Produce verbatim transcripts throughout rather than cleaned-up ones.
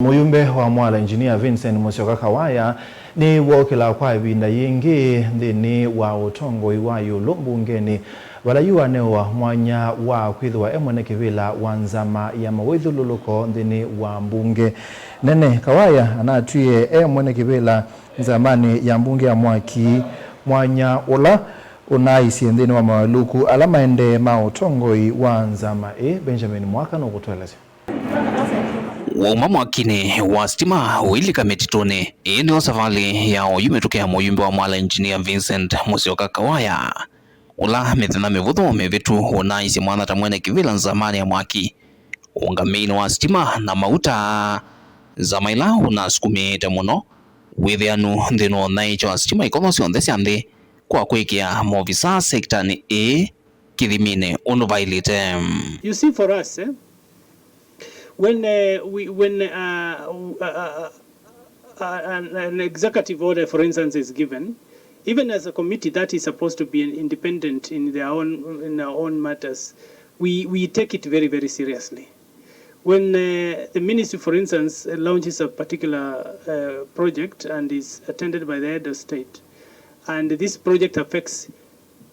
Mũyumbe wa Mwala Engineer Vincent Musyoka Kawaya nĩwookĩla kwa ĩvinda yĩngĩ nthĩnĩ wa ũtongoi wa ĩũlũ mbungenĩ, vala yu anewa mwanya wa kwĩthĩwa e mwene kĩvĩla wa nzama ya mawĩthyũlũlũko nthĩnĩ wa mbunge nene. Kawaya anatwie e mwene kĩvĩla nzamanĩ ya mbunge ya Mwaki, mwanya ũla ũnaaisye nthĩnĩ wa mavalũku ala maendee ma ũtongoi wa nzama ĩĩ. Benjamin Mwaka nũkũtũelesya. Wauma mwakinĩ wa sitima ũilika mĩtitũnĩ. Ĩĩ nĩyo savalĩ ya oyu mĩtũkĩ ya mũyumbe wa Mwala Engineer Vincent Musyoka Kawaya, ũla mĩthenya mĩvũthũ mĩvĩtu ũnaaisye mwanya ta mwene kĩvĩla nzamanĩ ya Mwaki, ũngamĩinĩ wa sitima na mauta, nzama ila ũnasukumĩĩte mũno wĩthĩanu nthĩnĩ wa ũnyaĩĩkyo wa sitima ikono syonthe sya nthĩ kwa kwĩkĩa maovisaa sektanĩ ĩĩ kĩthiminĩ ũndũ vaĩlĩte. You see, for us, eh, when, uh, we, when, uh, uh, uh, uh, an, an executive order, for instance, is given, even as a committee that is supposed to be an independent in their own, in our own matters, we, we take it very, very seriously. When, uh, the ministry, for instance, uh, launches a particular, uh, project and is attended by the head of state, and this project affects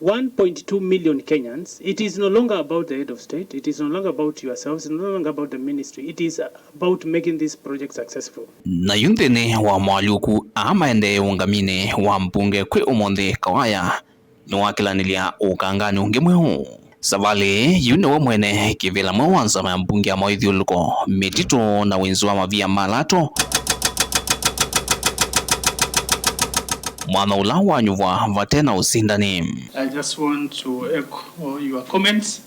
one point two million Kenyans, it is no longer about the head of state, it is no longer about yourselves, it's no longer about the ministry, it is about making this project successful. Na yu nthĩnĩ wa moalyũku aa maendee ũngaminĩ wa mbunge kwĩ ũmũnthĩ, Kawaya nĩwakĩlanĩlya ũkanganĩ ũngĩ mweũ. Savalĩ yu nĩwe mwene kĩvĩla mweũ wa nzama ya mbunge ya mawĩthyũlũlũko, mĩtitũ na wĩnzi wa mavia ma lato, mwanya ũla wanyuvwa vate na ũsindani. I just want to echo your comments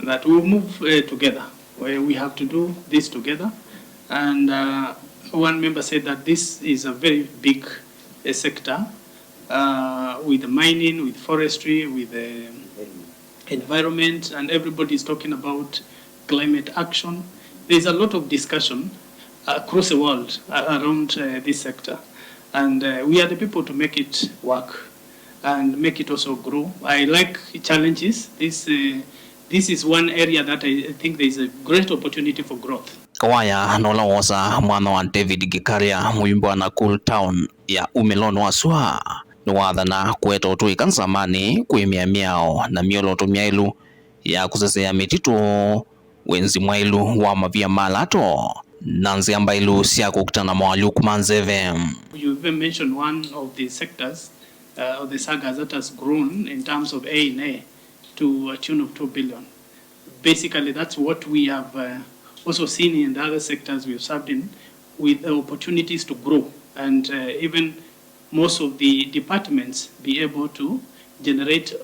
that we move, eh, together. We, we have to do this together. And, uh, one member said that this is a very big, eh, sector, uh, with the mining, with forestry, with the environment, and everybody is talking about climate action. There's a lot of discussion across the world a-, around, uh, this sector, and, uh, we are the people to make it work and make it also grow. I like challenges. This, uh, this is one area that I, I think there is a great opportunity for growth. Kawaya nola wosa mwanya wa David Gikaria, mũyumbe wa Nakuru Town ya umĩlonĩ wa sua, nĩwathana kũeta ũtũĩka nzamanĩ, kũĩmĩa mĩao na myolooto myaĩlu ya kũsesea mĩtitũ, wĩnzi mwaĩlu wa mavia ma lato, na nzĩa mbaĩlu sya kũkita na moalyũku ma nzeve. You even mentioned one of the sectors, uh, or the sagas that has grown in terms of A and A to a tune of two billion. Basically, that's what we have, uh, also seen in the other sectors we have served in, with the opportunities to grow and, uh, even most of the departments be able to generate,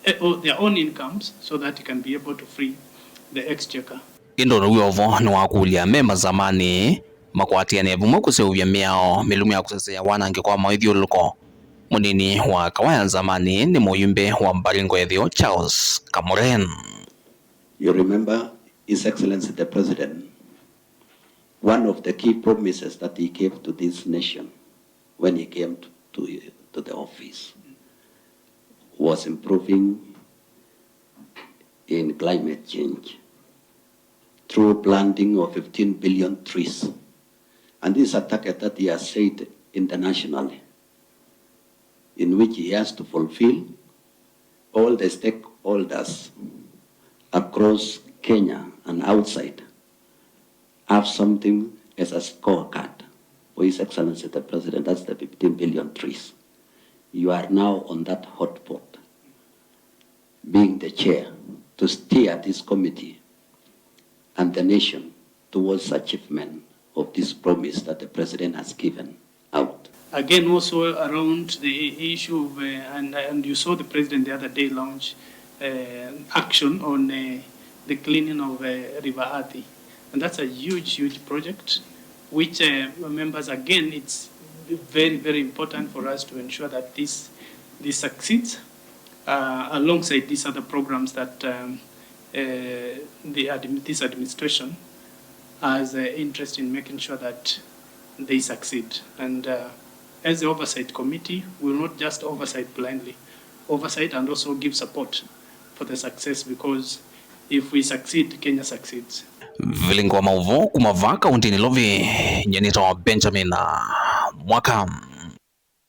eh, o-, their own incomes so that they can be able to free the exchequer. Ĩndĩ ũndũ wĩ o vo nĩwakũlya me nzamanĩ makwatĩanĩe vamwe kũseũvya mĩao mĩlũmu ya kũsesea wanangĩko wa mawĩthyũlũlũko. Mũnini wa Kawaya nzamanĩ nĩ mũyumbe wa Baringo Ĩtheo, Charles Kamuren. You remember, His Excellency the President, one of the key promises that he gave to this nation when he came to, to, to the office was improving in climate change through planting of fifteen billion trees. And this is a target that he has set internationally, in which he has to fulfill. All the stakeholders across Kenya and outside have something as a scorecard for His Excellency the President. That's the fifteen billion trees. You are now on that hot pot, being the chair, to steer this committee and the nation towards achievement of this promise that the President has given out. Again, also around the issue of, uh, and, and you saw the President the other day launch, uh, action on, uh, the cleaning of, uh, River Athi. And that's a huge, huge project, which, uh, members, again, it's very, very important for us to ensure that this, this succeeds. Uh, alongside these other programs that, um, uh, the admi-, this administration has, uh, interest in making sure that they succeed. And, uh, as the oversight committee, we will not just oversight blindly, oversight and also give support for the success, because if we succeed, Kenya succeeds. Vilingi wa maũvoo kuma vaa kaũntĩnĩ Lovi, nyie nĩtawa Benjamin Mwaka.